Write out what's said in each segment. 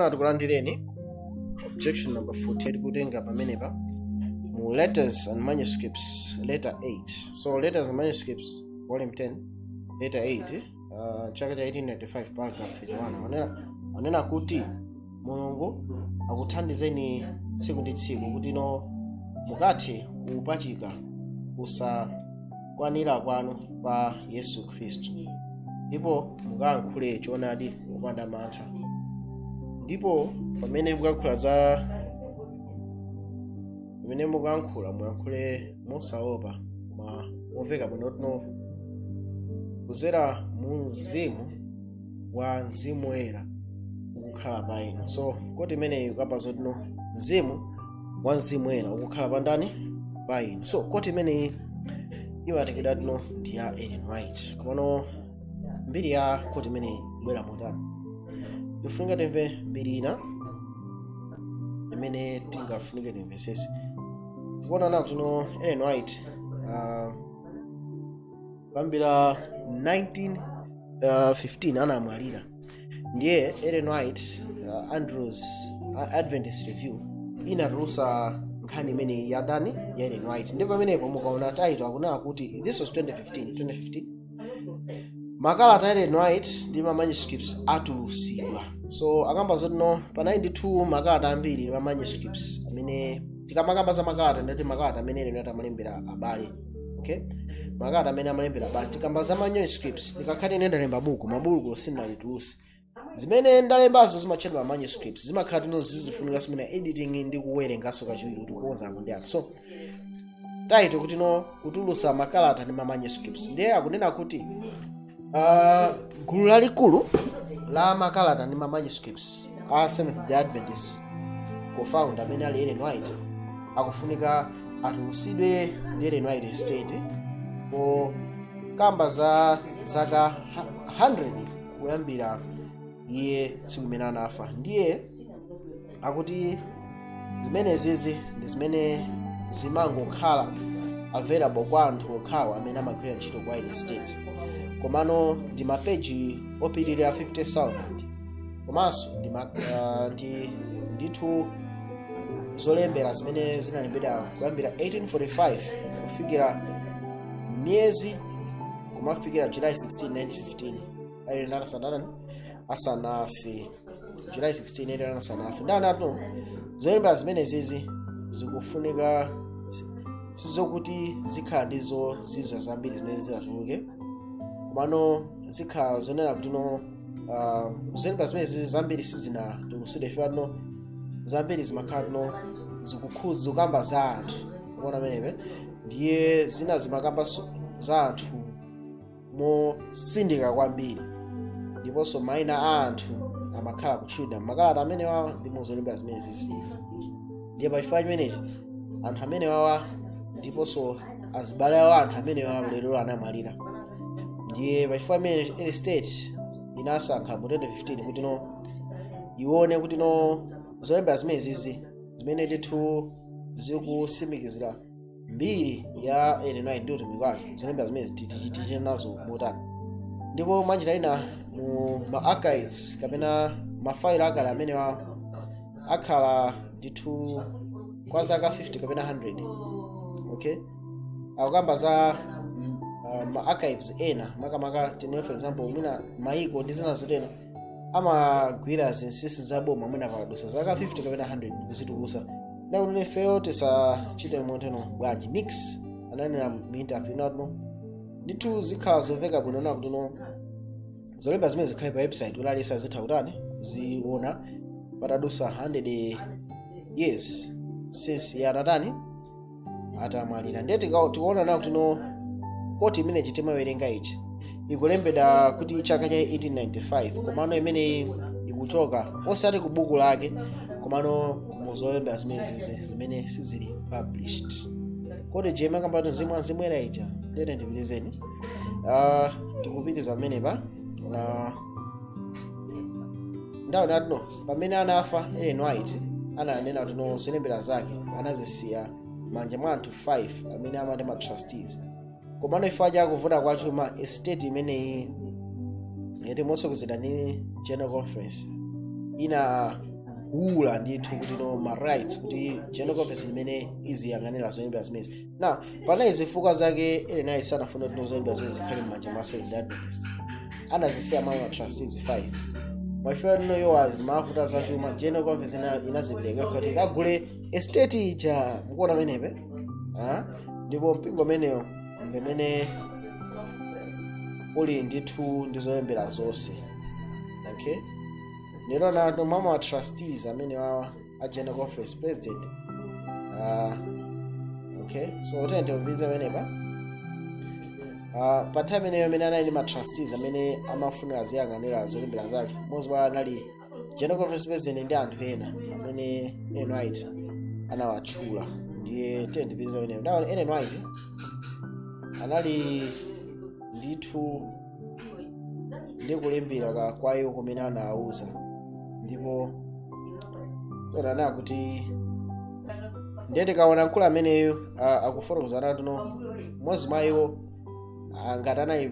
Tifuna tikulandireni ku objection number 48, kutenga pamenepa mu Letters and Manuscripts, letter 8. So Letters and Manuscripts, volume 10, letter 8, chaka cha 1895, paragraph 31, anena kuti Mulungu akuthandizeni tsiku ndi tsiku kuti no mukathe kupachika kusakwanira kwanu pa Yesu Khristu, ndipo mukayankhule choonadi mopanda mantha. Ndipo pamene mukayankhula za pamene mukayankhula, muyankhule mosaopa koma momveka bwino, tino kuzera mu mzimu wa Mzimu Woyera ukukhala pa inu. So quote imeneyi ukamba zotino mzimu wa Mzimu Woyera ukukhala pa ndani? Pa inu. So quote imeneyi imatekeda tino ndi ya Ellen White. Komano mbiri ya quote imeneyi ibwera motani? Tifunika timve mbiri ina imene tingafunike timvesese. Tikuona na kuti Ellen White, kuyambira 1915 anamwalira. Ndiye Ellen White, Andrews Adventist Review inatulusa nkhani imene ya ndani? Ya Ellen White. Ndipo pamenepo mukaona title, akunena kuti this was 2015, 2015, makalata Ellen White ndi ma manuscripts atulusidwa. So akamba zotino panali ndithu makalata ambiri, ma manuscripts amene, tikamakamba za makalata, ndati makalata amene Ellen White amalembera abale, okay, makalata amene amalembera abale. Tikamba za manuscripts, ndikakhale ine ndalemba buku, mabuku sindalitulusi, zimene ndalembazo zimatchedwa manuscripts. Zimakhala tino zizifunika simene editing ndi kuwerenganso kachiwiri kuti kukonza apo ndi apo. So title kuti no kutulusa makalata ndi ma manuscripts. Ndiye akunena kuti gulu lalikulu la makalata ndi ma manuscripts a Seventh Day Adventist co-founder amene ali Ellen White akufunika atulusidwe ndi Ellen White Estate pokamba za zaka 100 kuyambira iye tsiku limene anafa. Ndiye akuti zimenezizi ndi zimene zimangokhala available kwa anthu okhawo amene amagwira ntchito kwa Ellen Estate, komano ndi mapeji opitirira 50,000, komanso ndi ndithu zolembera zimene zinalembedwa kuyambira 1845 kufikira miyezi kumafikira July 16 1915, Ellen asanani? Asanafe. July 16 Ellen asanafe. Ndanato zolembera zimenezizi zikufunika, sizokuti zikhala ndi zozizwa zambiri zimene zidatuluke, komano zikhala zonena kuti no zolembera zimenezi zambiri sizinatulusidwe ifano, zambiri zimakhala no zikukhuza, zikukamba za anthu kuona amenepe. Ndiye zina zimakamba za anthu mosindika kwambiri, ndiponso mayina a anthu amakhala kutchulidwa makalata amene wawa ndi muzolembera zimenezi. Ndiye pachifukwa chimenechi anthu amene wawa ndiponso azibale awo anthu amene wawa lero anamwalira. Ndiye pachifukwa imene estate inasankha mu 2015 kuti no ione kuti no zolembera zimenezizi zimene ndithu zikusimikizira mbiri ya Ellen White ndi utumiki wake, zolembera zimene tichite nazo motani? Ndipo mwanjira ina mu ma archives kapena mafailo akale amene akhala ndithu kwa zaka 50 kapena 100, okay, akukamba za ma archives ena, makamaka tinene for example mwina maiko ndi zina zotero amagwira zinsinsi zaboma, mwina pakadusa zaka 50 kapena 100 kuzitulusa. Ndakuti ifeyo tisachite motero bwanji? Nix ananena mu interview natino ndithu zikhala zomveka bwino na kuti no zolemba zimene zikhale pa website kuti aliyense azitha kutani? Kuziona patadusa 100 years since iye atatani? Atamwalira. Ndiye tikuona nawo kuti no quote imene timawerenga ichi ikulembedwa kuti chaka cha 1895, komano imeneyi ikuchoka osati ku buku lake, komano muzolembera zimene zimene sizili published. Kodi jema kambati mzimu azimwera ija? Ndete ndipitizeni, tikupitiza pamenepa na ndawo natino pamene anafa Ellen White ananena kuti no zolembera zake anazisiya manja mwa anthu 5 amene amati ma trustees. Komano chifukwa cha kuvuta kwa chuma, estate imeneyi yati motsogozedwa ndi General Conference ina Kugula ndithu kuti no ma rights kuti General Conference imene iziyang'anira zolembera zimenezi. Na panali zifukwa zake Ellen White sanafuna kuti zolembera zimene zikhale m'manja mwa Seventh Adventist, anazisiya mwa ma trustees 5. Mwafika tino iwo zimavuta zachuma, General Conference inazipereka kuti ikagule estate ija. Mukuona menepe? Ah? Ndipo mpingo umenewo ndimene uli ndithu ndi zolembera zonse, okay? Ndilo nato mwa ma trustees amene wawa a General Conference president, okay, so tente uvize amenepa. Pa nthawi imeneyo amene anali ndi ma trustees amene amafuna aziyang'anira zolembera zake, mmodzi wa anali General Conference president ndi anthu ena amene Ellen White anawatchula. Ndiye tiyendipiriza ameneyo. Ndawo Ellen White anali ndithu ndi kulembera kwa iwo kumene anawauza, ndipo tonana kuti ndiye tikaona mkulu ameneyo akufotokoza natuno mmodzi mwa iwo, ngati anali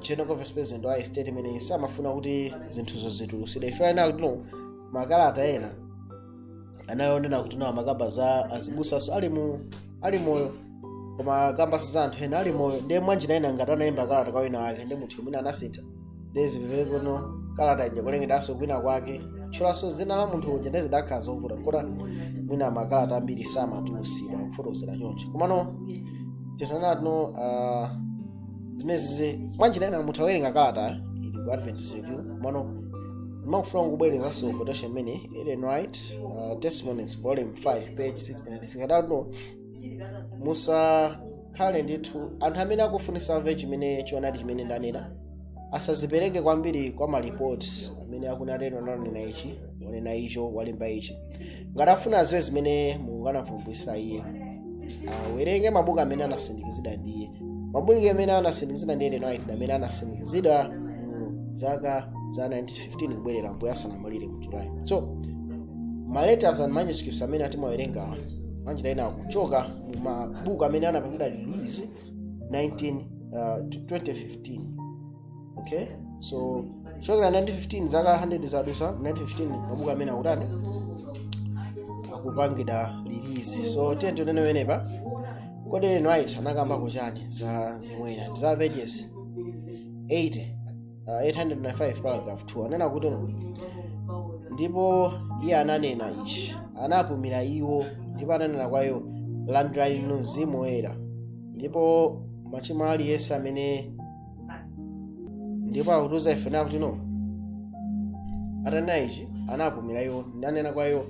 General Conference president wa estate imeneyi, samafuna kuti zinthuzo zitulusidwe. Ife anena kuti no makalata ena anayonena kuti no amakamba za azibusaso ali mu ali moyo, koma kambaso za anthu ena ali moyo. Ndiye mwanjira ina ngati analemba kalata kwa wina wake ndi munthu umene anasintha, ndiye zipeveke kuno kalata ija kulengedanso kwina kwake tchulanso dzina la munthu uja, ndiye zidakhala zovuta kota mwina makalata ambiri samatulusidwa kufotokozera choncho. Komano titanatino zimenezi mwanjira ina munthu awerenga kalata ili ku Adventist Review. Komano ndimafuna kubwerezanso quotation imene Ellen White, Testimonies, volume 5, page 696. Atatu musakhale ndithu anthu amene akufunisa amve chimene choonadi chimene ndanena, asazipereke kwambiri kwa malipoti amene akunatero ananena ichi, wanena icho, walemba ichi. Ngati afuna adziwe zimene Mulungu anavumbulutsa iye, awerenge mabuku amene anasindikizidwa ndi iye. Mabuku amene anasindikizidwa ndi Ellen White amene anasindikizidwa mu zaka za 1915 kubwerera mbuya asanamwalire mu July. So ma letters and manuscripts amene atimawerengawa mwanjira ina akuchoka mu mabuku amene anapangidwa release 2015, okay? So chokera 1915, zaka 100 zadusa, 1915 mabuku amene akutani, akupangidwa release. So tiye tionene wenepa, kodi Ellen White anakamba kuchani za zimwena za pages 80, 805, paragraph 2? Anena kuti no, ndipo iye ananena ichi, anapumira iwo, ndipo ananena kwa iwo, "Landirani inu Mzimu Woyera. Ndipo machimo aliyense amene," ndipo akutiuza ife nakuti no atanena ichi anapumira iwo, nanena kwa iwo,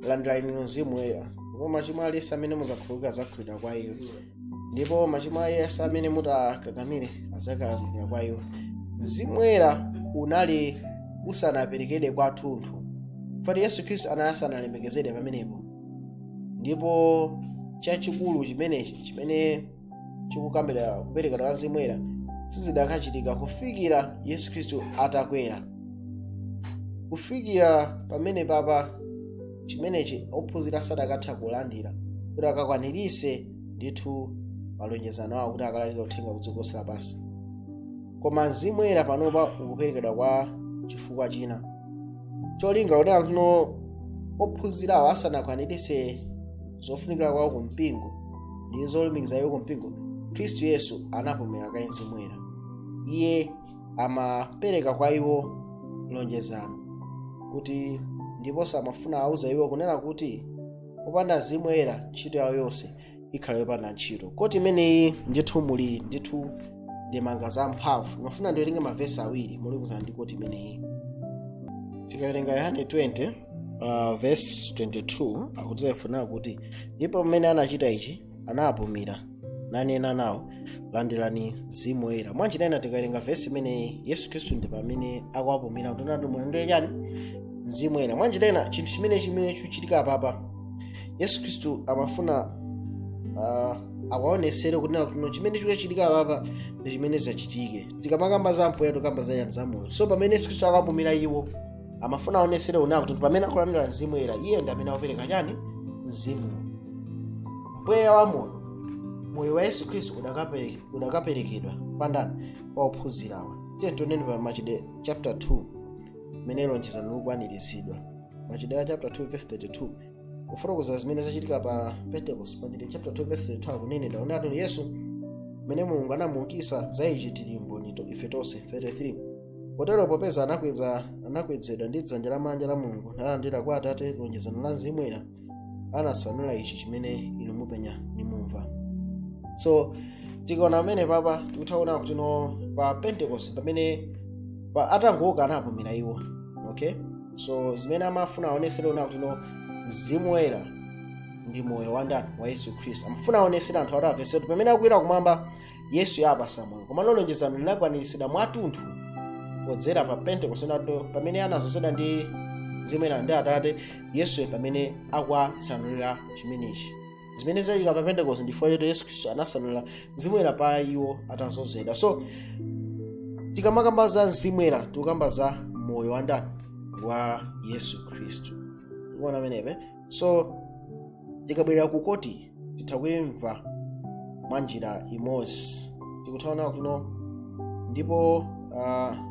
"Landirani inu Mzimu Woyera. Ndipo machimo aliyense amene muzakhululuka adzakhululukidwa kwa iwo, ndipo machimo aliyense amene mutakakamire adzakakamira kwa iwo." Mzimu Woyera unali usanaperekedwe kwathunthu fati Yesu Khristu anali asanalemekezedwe pamenepo. Ndipo chachikulu chimenechi chimene chikukambira kuperekedwa kwa Mzimu Woyera sizidakachitika kufikira Yesu Khristu atakwera. Kufikira pamene papa chimenechi ophunzira sadakatha kulandira kuti akakwanirise ndithu malonjezano awo kuti akalalika uthenga ku dziko lonse lapansi. Koma Mzimu Woyera panopa ukuperekedwa kwa chifukwa china, cholinga kuti anthu ophunzirawo asanakwanirise zofunikira kwawo ku mpingo ndi zolumikiza iwo ku mpingo, Khristu Yesu anapumira kwa Mzimu Woyera. Iye amapereka kwa iwo lonjezano kuti, ndiponso amafuna auza iwo kunena kuti popanda Mzimu Woyera ntchito yawo yonse ikhala yopanda ntchito. Koti imeneyi ndithu muli ndithu ndemanga za mphamvu. Mafuna ndiwerenge mavesi awiri molumikizana ndi quote imeneyi. Tikawerenga Yohane 20, verse 22, akutiza kuti ndipo pamene anachita ichi anapumira, nanena nawo, "Landirani Mzimu Woyera." Mwanjira ina tikawerenga vesi imeneyi, Yesu Khristu ndi pamene akuwapumira kuti nati mulandire chani? Mzimu Woyera. Mwanjira ina chinthu chimene chikuchitika apapa, Yesu Khristu amafuna akuwaonesere kuti no chimene chikuchitika apapa ndi chimene zachitike. Tikamakamba za mpweya tikamba za chani? Za moyo. So pamene Yesu Khristu akapumira iwo, amafuna aonesere una kuti pamene akulandira Mzimu Woyera, iye ndi amene akupereka chani? Mzimu, mpweya wa moyo. Moyo wa Yesu Khristu udakaperekedwa pandani? Pa ophunzirawa. Tiye tioneni pa Machitidwe chapter 2 mmene lonjezano likukwaniritsidwa. Machitidwe chapter 2 verse 32, kufotokoza zimene zachitika pa Pentecost. Machitidwe chapter 2 verse 32 akunenedwa kunati Yesu mmene Mulungu anamuukitsa, za ichi tili mboni ife tonse. 33, potero popeza anakwezedwa ndi dzanja lamanja la Mulungu, nalandira kwa Atate lonjezano la Mzimu Woyera, anatsanula ichi chimene inu mupenya nimumva. So tikaona pamene papa, tikuthaona kuti no, pa Pentecost pamene pa atangouka anapumira iwo, okay? So zimene amafuna aonesere ona kuti no, Mzimu Woyera ndi moyo wa ndani? Wa Yesu Khristu. Amafuna aonesere anthu ati amvese kuti pamene akwera kumwamba, Yesu yapasa moyo, koma lonjezano linakwaniritsidwa mwatunthu podzera pa Pentecost, nato pamene anazozedwa ndi Mzimu Woyera ndi Atate, Yesu pamene akuwatsanulira chimenechi. Zimene zachitika pa Pentecost ndifukwa choti Yesu Khristu anatsanulira Mzimu Woyera pa iwo atazozedwa. So tikamakamba za Mzimu Woyera, tikukamba za moyo wa ndani? Wa Yesu Khristu. Tikuona pamenepe. So tikabwerera ku quote, titha kuimva mwa njira imodzi. Tikuthaona kuti no, ndipo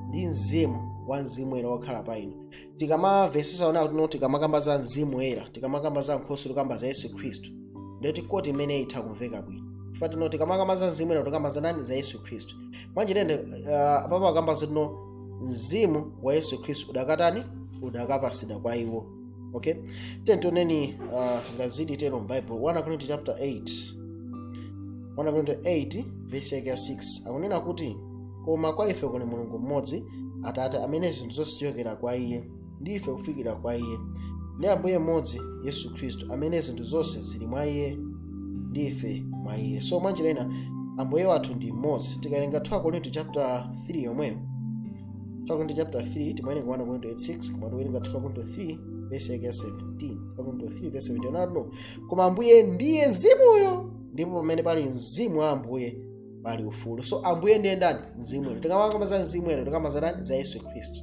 ndi mzimu wa Mzimu Woyera wokhala pa inu. Tikamamvesesa ona kuti no, tikamakamba za Mzimu Woyera, tikamakamba za Nkhoswe, tikamba za Yesu Khristu, ndeti quote imene itha kumveka bwino. Chifukwa tino tikamakamba za Mzimu Woyera, tikamba za nani? Za Yesu Khristu. Mwanjirende apapa akamba zotino mzimu wa Yesu Khristu udakatani? Udakapasidwa kwa iwo, okay? Tentoneni ngazidi tero m'Bible, 1 Korinto chapter 8, 1 Korinto 8 verse yake ya 6 akunena kuti, "Koma kwa ife kuli Mulungu mmodzi, Atate, amene zinthu zonse zichokera kwa iye, ndi ife kufikira kwa iye, ndi Ambuye mmodzi, Yesu Khristu, amene zinthu zonse zili mwa iye, ndi ife mwa iye." So mwanjira ina Ambuye wathu ndi mmodzi. Tikawerenga 2 Korinto chapter 3 yomweyo, 2 Korinto chapter 3, timawerenga 1 Korinto 8:6, koma tikuwerenga 2 Korinto 3 verse yake ya 17, 2 Korinto 3 verse 17 nalo, "Koma Ambuye ndiye Mzimuyo, ndipo pamene pali Mzimu wa Ambuye pali ufulu." So Ambuye ndiye ndani? Mzimu. Tikamakamba za Mzimu ero, tikamba za ndani? Za Yesu Khristu.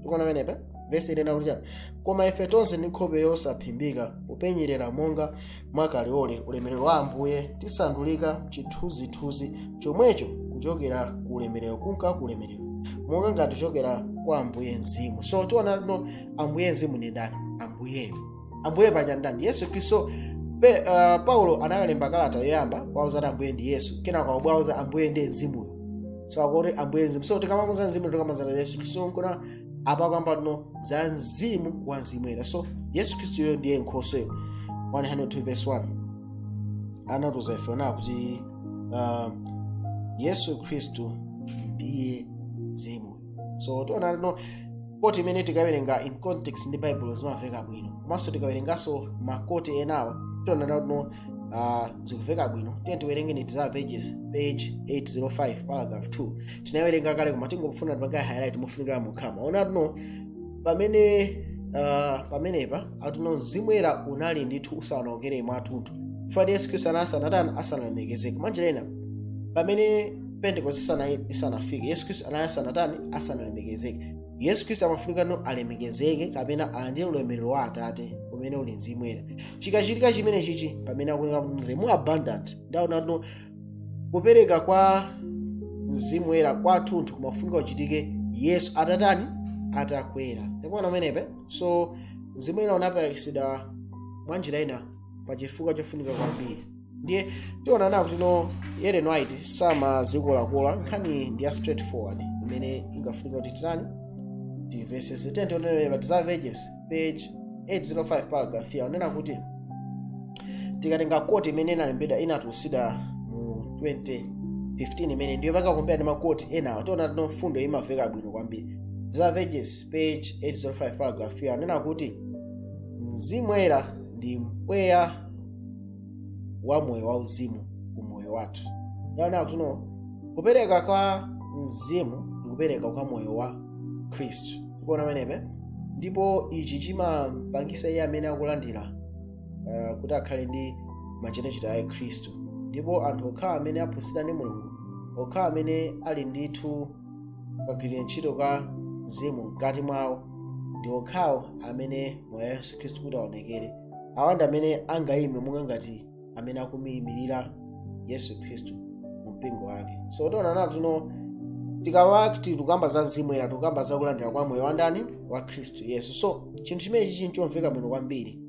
Tikuona pamenepa vesi inena kuti chani? "Koma ife tonse ndi nkhope yosaphimbika, kupenyerera monga mwakaliole ulemerero wa Ambuye, tisandulika chithunzithunzi chomwecho kuchokera ku ulemerero kunka ku ulemerero, monga ngati kuchokera kwa Ambuye Mzimu." So tiona no, Ambuye Mzimu ndi ndani? Ambuyeyo. Ambuye paja ndani? Yesu Khristu. Paulo analemba kalata yoyamba kwauza Ambuye ndi Yesu, kenako akubwauza Ambuye ndi Mzimuyo. So akuti Ambuye Mzimu. So tikamamuza Mzimu, tikamaza Yesu Khristu. Nkona apa no za mzimu wa Mzimu Woyera. So Yesu Khristu yoyo ndiye Nkhosweyo. 102 verse 1 anatiuza ife ona kuti Yesu Khristu ndiye Mzimu. So tiona no, quote imene tikawerenga in context ndi Bible zimamveka bwino, komanso tikawerenganso ma quote enawo, tiona no, zikumveka bwino. Tiye tiwerenge ni Desire of Ages page 805 paragraph 2. Tinawerenga kale, koma tingofuna tipange highlight mofunikira mukhama. Ona no, pamene pamenepa atino Mzimu Woyera unali ndithu usanaonekere mwathunthu, chifukwa Yesu Khristu asanatani? Asanalemekezeke. Mwanjira ina, pamene Pentecost isanafike, Yesu Khristu anali asanatani? Asanalemekezeke. Yesu Khristu amafunika no alemekezeke kapena alandire ulemerero wa Atate umene uli Mzimu Woyera. Chikachitika chimene chichi, pamene akuoneka the more abundant, ndaona no kupereka kwa Mzimu Woyera kwathunthu kumafunika kuchitike Yesu atatani? Atakwera. Ndikuona pamenepe. So Mzimu Woyera unaperekedwa mwanjira ina pachifukwa chofunika kwambiri. Ndiye tiona na kuti no, Ellen White samazikolakola, nkhani ndi ya straightforward imene ingafunika kuti titani? Timvesese. Tionere pa Desire of Ages page 805 paragraph 3, anena kuti tikatenga quote imene inalembedwa, inatulutsidwa mu 2015, imene ndiyo paka compare ndi ma quote enawa, tiona tino mfundo imaveka bwino kwambiri. Desire of Ages page 805 paragraph 3 anena kuti Mzimu Woyera ndi mpweya wa moyo wauzimu ku moyo wathu. Yaona kuti no, kupereka kwa Mzimu ndi kupereka kwa moyo wa Khristu. Tikuona pamenepe. Ndipo ichi chimapangisa iye amene akulandira kuti akhale ndi machitachita a Khristu. Ndipo anthu okhawa amene aphunzitsa ndi Mulungu, okhawa amene ali ndithu kagwirire ntchito ka Mzimu mkati mwawo, ndi okhawo amene moyo wa Yesu Khristu kuti aonekere. Awa ndi amene angayime monga ngati amene akumuyimirira Yesu Khristu mu mpingo wake. So tiona napo tino Tikawati tikukamba za Mzimu Woyera, tikukamba za kulandira kwa moyo wa ndani? Wa Khristu Yesu. So chinthu chimenechi chinchomveka bwino kwambiri.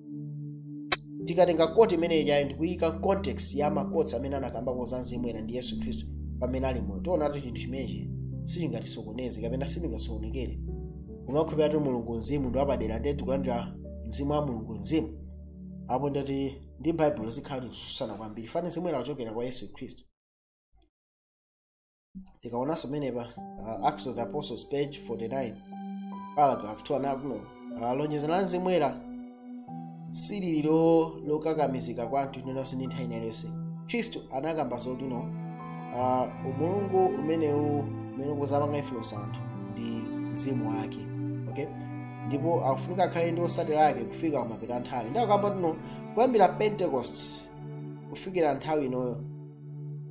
Tikatenga quote imeneyi yayi ndikuyika context ya ma quotes amene anakambako za Mzimu Woyera ndi Yesu Khristu pamene ali moyo, tionatu chinthu chimenechi sichingatisokoneze kapena sitingasokonekere. Kumakhulupirira kuti Mulungu Mzimu ndi wapadera, ndiye tikulandira Mzimu wa Mulungu Mzimu, apo ndati ndi Baibulo zikhala tikususana kwambiri. Fani Mzimu Woyera kuchokera kwa Yesu Khristu. Tikaonanso pamenepa Acts of the Apostles, page 49, paragraph 2, anakuno lonjezano la Mzimu Woyera silili lokakamizika kwa anthu inenonse ndi nthawi iliyonse. Khristu anakamba zoti no umulungu umenewu umene ukuzapanga influence anthu ndi Mzimu wake, okay? Ndipo akufunika akhale ndi osatira ake kufika kumapeto a nthawi. Ndi akamba tino kuyambira Pentecost kufikira nthawi inoyo,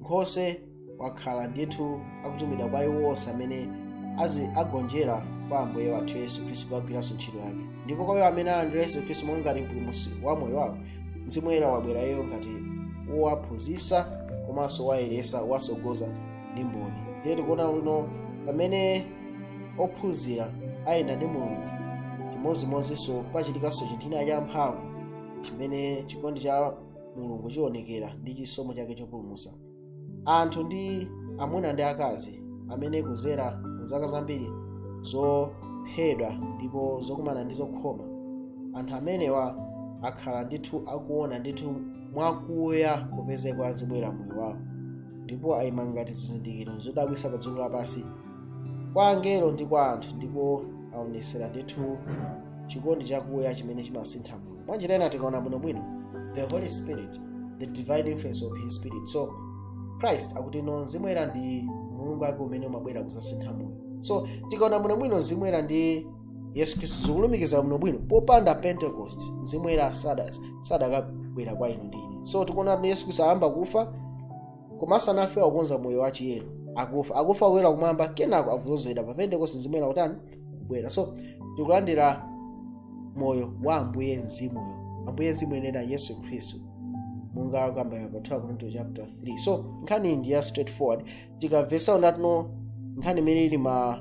nkhoswe wakhala ndithu akutumidwa kwa iwo onse amene azi agonjera kwa Ambuye wathu Yesu Khristu kukagwiranso ntchito yake. Ndipo kwa iwo amene alandira Yesu Khristu monga ngati Mpulumutsi wa moyo wawo, Mzimu Woyera wabwera iwo ngati wowaphunzitsa komanso wayeresa, wasogoza ndi mboni. Ndiye tikuona kuno pamene ophunzira ayenda ndi Mulungu, chimodzimodzinso pachitikanso chinthu china cha mphamvu chimene chikondi cha Mulungu chionekera ndi chisomo chake chopulumutsa anthu ndi amuna ndi akazi amene kuzera mu zaka zambiri zophedwa ndipo zokumana ndi zokhoma, anthu amenewa akhala ndithu akuona ndithu mwakuya kupezeka azibwera moyo wawo, ndipo ayima ngati zizindikiro zodabwitsa pa dziko lapansi kwa angelo ndi kwa anthu, ndipo aonesera ndithu chikondi chakuya chimene chimasintha moyo. Mwanjira ina, tikaona bwinobwino, the Holy Spirit, the divine influence of His Spirit. So Christ akuti no, Mzimu Woyera ndi Mulungu ake umene umabwera kuzasintha moyo. So tikaona bwinobwino, Mzimu Woyera ndi Yesu Khristu zikulumikiza bwinobwino. Popanda Pentecost, Mzimu Woyera sadakabwera kwa inu ndi ine. So tikuona kuti Yesu Khristu ayamba kufa, komanso anafe akukonza moyo wachiyero, akufa, akufa kukwera kumwamba, kenako akuzozedwa pa Pentecost. Mzimu Woyera kutani? Kubwera. So tikulandira moyo wa Ambuye Mzimuyo, Ambuye Mzimu yenera Yesu Khristu, monga akamba pa 2 Korinto chapter 3. So nkhani iyi ndi ya straightforward. Tikamvesa unatino nkhani imene ili ma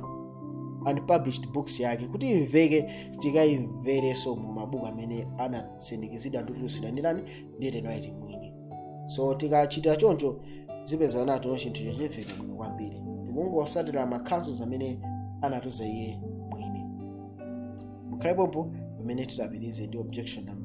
unpublished books yake kuti imveke, tikayimverenso mu mabuku amene anasindikizidwa ndi kutulutsidwa ndi ndani? Ndi Ellen White mwini. So tikachita choncho, zipezana nato chinthu chimveka bwino kwambiri. Tikungosatira ma counsels amene anatiuza iye mwini. Mukhale pompo pamene titapitirize ndi objection number.